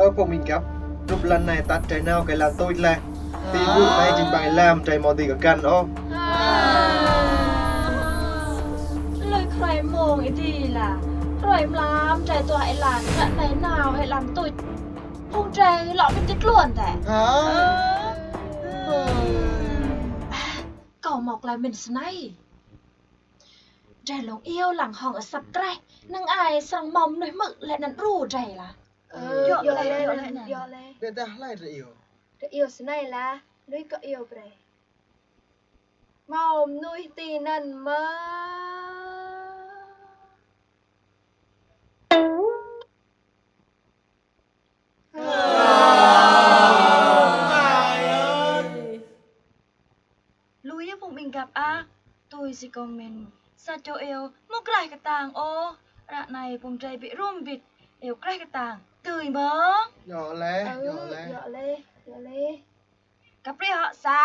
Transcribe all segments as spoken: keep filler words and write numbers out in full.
Ơ phung ƀĭng găp, rup lăn anei atăt drei nao kơ êlan tuč leh. Ti gŭ anei jing ƀăng êlam, drei amâo dưi kơ găn ôh. Lei hruê mmông êdi lah. Hruê mlam drei duah êlan, ară anei nao êlan tuč. Phung drei lŏ mĭn ti tluôn dê. Kâo mâo klei mĭn snei. Drei lông iêu lăng hŏng asăp kreh, năng ai srăng mâo mnuih hmư̆ leh anăn đru drei lah. Ƀiădah hlei drei iêu? Drei iêu snei lah, lui kơ iêu brei. Mâo mnuih ti anăn mơh. Lui yơh phung ƀĭng găp ah, tui si kâo mĭn, sa čô iêu amâo kraih ktang ôh, ară anei phung drei bi rŭm mbĭt, iêu kraih ktang, dưi mơ̆? Djŏ leh, djŏ leh. Kăp rih hŏ, sa,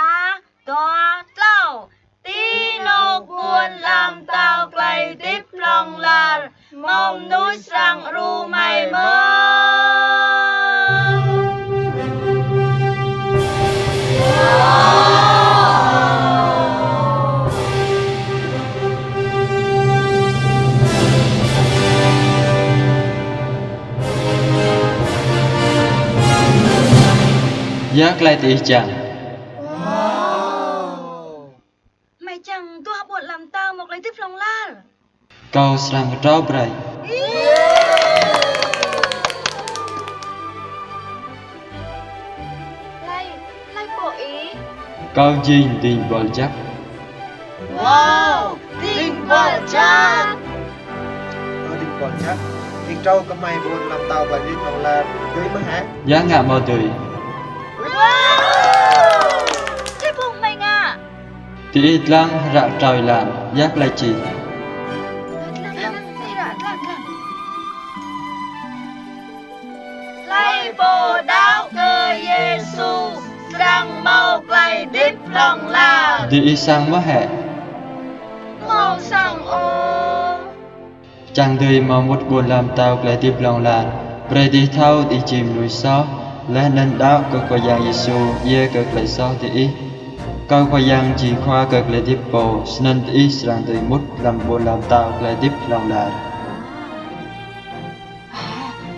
dua, tlâo. Ti anôk ƀuôn ala mtao klei hdĭp hlŏng lar, mâo mnuih srăng đru hmei mơ̆? Ya klei diih čiăng? Hmei čiăng duah ƀuôn ala mtao mâo klei hdĭp hlŏng lar. Kâo srăng ktrâo brei. Hlei, hlei pô ih? Kâo jing dĭng buăl jăk. Wow, dĭng buăl jăk. Ơ dĭng buăl jăk, ih ktrâo kơ hmei ƀuôn ala mtao klei hdĭp hlŏng lar, dưi mơh hĕ? Ya ngă amâo dưi. Wow! Ih ƀuh hmei ngă. Diih dlăng hră ktrâo êlan, ya klei čih? Hlei pô đăo kơ Yêsu srăng mâo klei hdĭp hlŏng lar. Diih săng mơh hĕ? Amâo săng ôh. Čiăng dưi mâo mŭt ƀuôn ala mtao klei hdĭp hlŏng lar, brei diih thâo diih jing mnuih soh, leh anăn đăo kơ Khua Yang Yêsu djiê kơ klei soh diih. Kâo Khua Yang jing Khua kơ klei hdĭp pô, snăn diih srăng dưi mŭt hlăm ƀuôn ala mtao klei hdĭp hlŏng lar.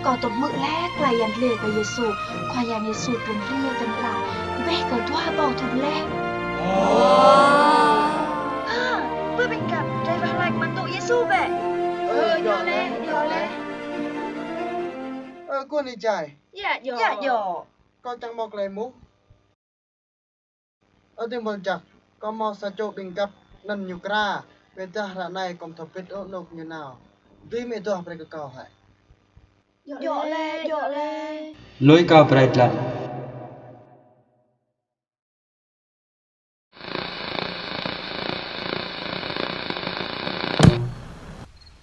Kâo tuôm hmư̆ leh klei yăl dliê kơ Yêsu, Khua Yang Yêsu trŭn hriê ti lăn ala, ƀiă kơ dua êbâo thŭn leh. Ha, ƀuh ƀĭng găp, drei wah lač mă tŭ Yêsu bĕ. Ơ, djŏ leh, djŏ leh. Ơ, kuôn ih jai. Ya djŏ. Ya djŏ. Kâo čiăng mâo klei êmuh. Ơ dĭng buăl jăk, kâo mâo sa čô ƀĭng găp anăn ñu kra, ƀiădah ară anei kâo amâo thâo bĭt ôh anôk ñu nao. Dưi mơ̆ ih duah brei kơ kâo hĕ? Djŏ leh, djŏ leh. Lui kâo brei dlăng.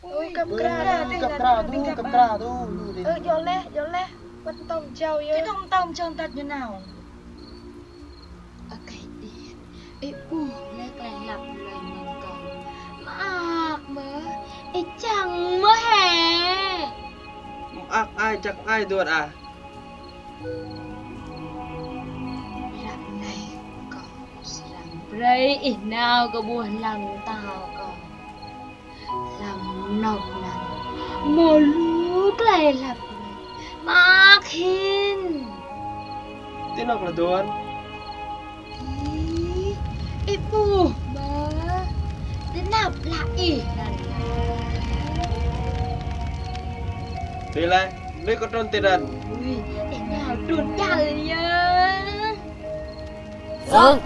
Ui, kăp kra, kăp kra, kăp kra, kăp kra, ơ, djŏ leh, djŏ leh. Wăt mtâo mjâo yơh. Kơ dŏng mtâo mjâo ntăt ñu nao. Ơ, kei ih, ih ƀuh leh klei hlăp lei mơ̆ng kâo. Mơak mơh, ih čiăng mơh hĕ? Mơak ai, jăk ai duôn ah. Ară anei kâo srăng brei ih nao kơ ƀuôn ala mtao kâo. Hlăm anôk anăn mâo lu klei hlăp lei. Mơak hĭn. Ti anôk leh duôn? Ih, ih ƀuh mơh. Ti anăp ală ih anăn. Ti leh, lui kâo trŭn ti anăn. Ui, ih nao trŭn djăl yơh. Dơ̆ng.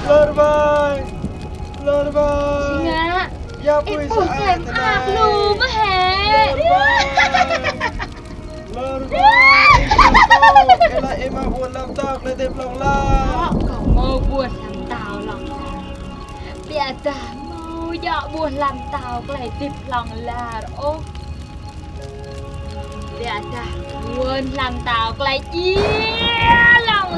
Lor bai. Lor bai. Si ngă? Ya pui sa ai. Ih ƀuh klei mơak lu mơh hĕ? Lor bai. Lor bai, ih ƀuh kâo, ih lač ih mâo ƀuôn ala mtao klei hdĭp hlŏng lar. Ơ, kâo mâo ƀuôn ala mtao hlŏng lar. Ƀiădah amâo djŏ ƀuôn ala mtao klei hdĭp hlŏng lar ôh. Ƀiădah ƀuôn ala mtao klei djiê hlŏng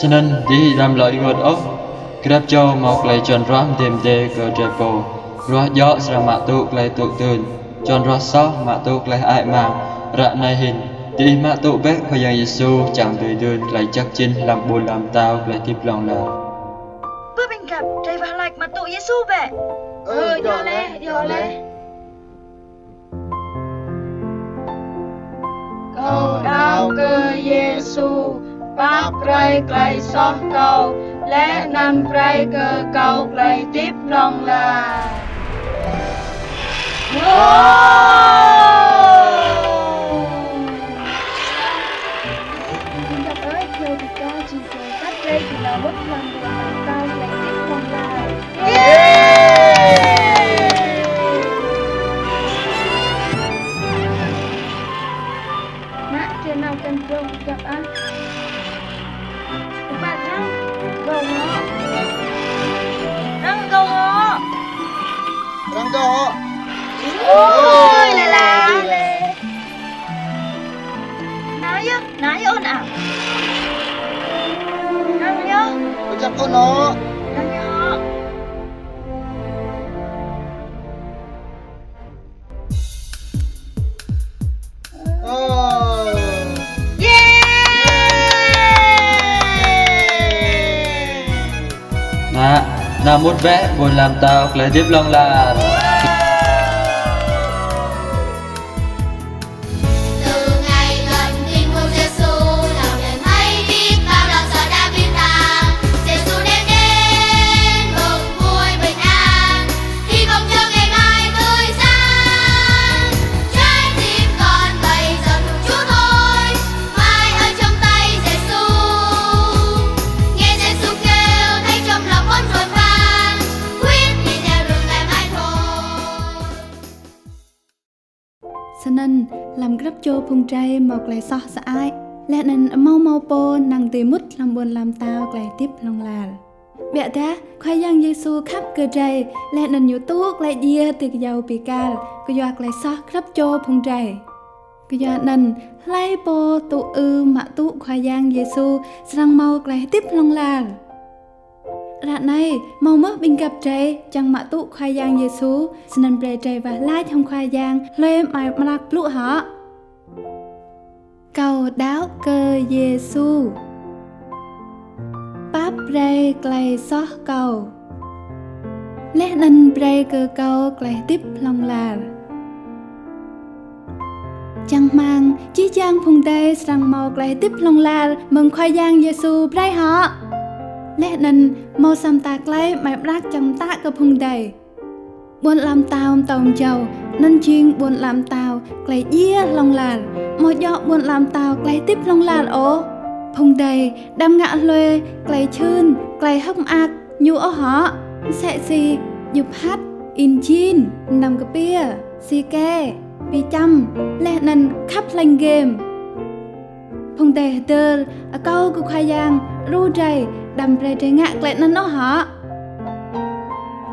Snăn diih đăm lŏ ênguôt ôh, grăp čô mâo klei čuăn ruah mdê mdê kơ drei pô. Ruah djŏ srăng mă tŭ klei tŭ dưn. Čuăn ruah soh mă tŭ klei hơăi mang. Ară anei hĭn, diih mă tŭ bĕ Khua Yang Yêsu čiăng dưi dưn klei jăk jĭn hlăm ƀuôn ala mtao klei hdĭp hlŏng lar. Bơ ƀĭng găp, drei wah lač mă tŭ Yêsu bĕ. Ơ, djŏ leh, djŏ leh. Kâo đăo kơ Yêsu, pap brei klei soh kâo, leh anăn brei kơ kâo klei hdĭp hlŏng lar. Ơ, ƀĭng găp ơi, kyâo bi ka jing kyâo pap brei kơ nao mŭt hlăm ƀuôn ala mtao klei hdĭp hlŏng lar. Mă, drei nao kăn dlông găp ah. Ƀă răng gơ̆ hŏ. Răng gơ̆ hŏ. Răng gơ̆ hŏ. Ôi, lĕ lĕ. Nao yơh, nao yơh ôn ah. Nao yơh. Ƀu jăk ôn ôh. Nao yơh. Ơ. Yê! Nă, nao mŭt bĕ ƀuôn ala mtao klei hdĭp hlŏng lar. Từ ngày gần tin Chúa Giêsu, lòng đen hay biết bao lo sợ đã biến tan. Giêsu đến đến mừng vui bình an, hy vọng cho ngày mai tươi sáng. Trái tim con bây giờ thuộc Chúa thôi, mãi ở trong tay Giêsu. Nghe Giêsu kêu thấy trong lòng con rộn vang, quyết định theo đuổi Ngài mãi thôi. Snăn, hlăm grăp čô phung drei mâo klei soh sơăi, leh anăn amâo mâo pô năng dưi mŭt hlăm ƀuôn ala mtao klei hdĭp hlŏng lar. Ƀiădah, Khua Yang Yêsu khăp kơ drei, leh anăn ñu tŭ klei djiê ti kyâo bi kal, kyua klei soh grăp čô phung drei. Kyuanăn, hlei pô tŭ ư mă tŭ Khua Yang Yêsu srăng mâo klei hdĭp hlŏng lar. Ară anei, mâo mơh ƀĭng găp drei čiăng mă tŭ Khua Yang Yêsu, snăn brei drei wah lač hŏng Khua Yang hlue amai mrak blŭ hŏ. Kâo đăo kơ Yêsu. Pap brei klei soh kâo. Leh anăn brei kơ kâo klei hdĭp hlŏng lar. Čang hmăng, jih jang phung drei srăng mâo klei hdĭp hlŏng lar mơ̆ng Khua Yang Yêsu brei hŏ. Leh anăn mâo sa mta klei amai mrak čiăng mtă kơ phung drei. Ƀuôn ala mtao mtao mjâo, anăn jing ƀuôn ala mtao klei djiê hlŏng lar, amâo djŏ ƀuôn ala mtao klei hdĭp hlŏng lar ôh. Phung drei đăm ngă hlue klei čhưn, klei hơ̆k mơak ñu ôh hŏ, msĕ si djŭp hăt, in jin, mnăm kpiê, si ke, bi čăm, leh anăn khăp hlĕng game. Phung drei hdơr, akâo kơ Khua Yang đru drei, đăm brei drei ngă klei anăn ôh hŏ.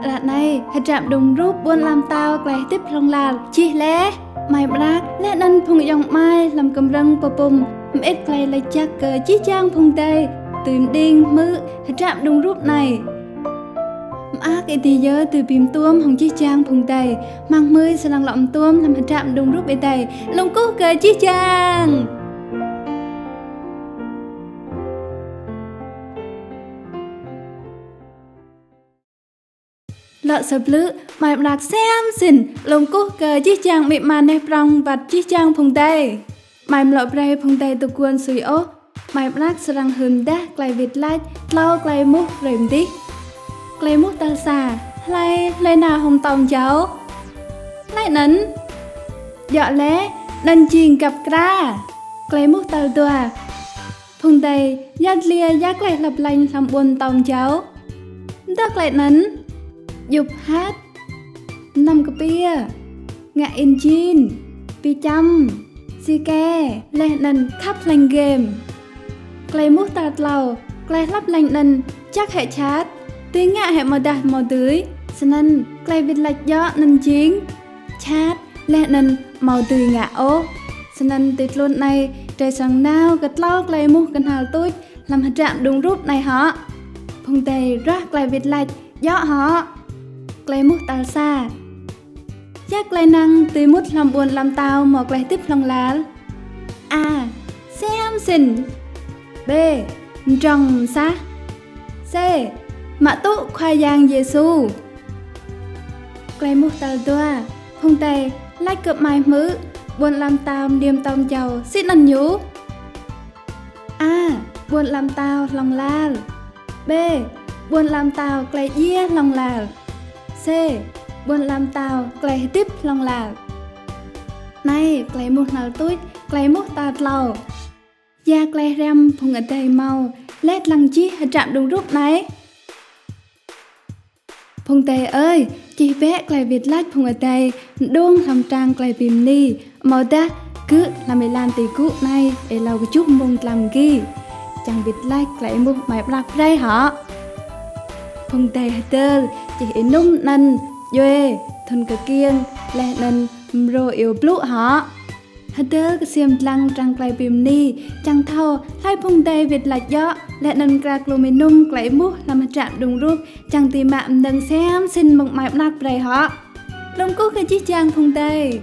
Ară anei, hdră mđung rup ƀuôn ala mtao klei hdĭp hlŏng lar čih leh, amai mrak, leh anăn phung ayŏng amai hlăm kmrơ̆ng pô pŭm, mơĭt klei lač jăk kơ jih jang phung drei dưi mđing hmư̆ hdră mđung rup anei. Mơak êdi yơh dưi bi mtuôm hŏng jih jang phung drei, hmăng hmưi srăng lŏ mtuôm hlăm hdră mđung rup êdei, lŏ kkuh kơ jih jang. Lŏ sa blư̆, amai mrak siam sĭn, lŏ kkuh kơ jih jang amĭ ama neh prŏng wăt jih jang phung drei. Amai amâo lŏ brei phung drei dôk guôn sui ôh, amai mrak srăng hưn mdah klei wĭt lač tlâo klei êmuh hruê mdih. Klei êmuh tal sa, hlei, hlei nao hŏng mtâo mjâo? Hlei anăn? Djŏ leh, anăn jing găp kra. Klei êmuh tal dua, phung adei yăl dliê ya klei hlăp lêñ hlăm ƀuôn mtâo mjâo? Mdah klei anăn, djŭp hat, mnăm kpiê, ngă in jin, bi čăm, si ke, leh anăn khăp hlăp game. Klei êmuh tal tlâo, klei hlăp lêñ anăn jăk hĕ jhat, dưi ngă hĕ amâodah amâo dưi? Snăn klei wĭt lač djŏ anăn jing jhat, leh anăn amâo dưi ngă ôh. Snăn ti tluôn anei, drei srăng nao kơ tlâo klei êmuh knhal tuč hlăm hdră mđung rup anei hŏ. Phung adei ruah klei wĭt lač djŏ hŏ. Klei êmuh tal sa, ya klei năng dưi mŭt hlăm ƀuôn ala mtao mâo klei hdĭp hlŏng lar? A, siam sĭn. B, mdrŏng msah. C, mă tŭ Khua Yang Yêsu. Klei êmuh tal dua, phung adei lač kơ amai hmư̆, ƀuôn ala mtao mniê mtâo mjâo si anăn ñu? A, ƀuôn ala mtao hlŏng lar. B, ƀuôn ala mtao klei djiê hlŏng lar. C, ƀuôn ala mtao klei hdĭp hlŏng lar. Anei klei êmuh knhal tuč, klei êmuh tal tlâo, ya klei hriăm phung adei mâo leh dlăng jih hdră mđung rup anei? Phung adei ơi, čih bĕ klei wĭt lač phung adei mđung hlăm trang klei bi mni, amâodah gư̆ hlăm êlan ti gŭ anei êlâo kjuh mmông tlam mgi, čiăng wĭt lač klei êmuh amai Ƀlak brei hŏ. Phung adei hdơr čih ênŭm anăn, djuê, thŭn kkiêng, leh anăn mrô iêu blŭ hŏ. Hdơr ksiêm dlăng trang klei bi mni, čiăng thâo hlei phung adei wĭt lač djŏ, leh anăn mkra kluôm ênŭm klei êmuh hlăm hdră mđung rup, čiăng dưi mă mnơ̆ng siam sĭn mơ̆ng amai Ƀlak brei hŏ. Lŏ kkuh kơ jih jang phung adei.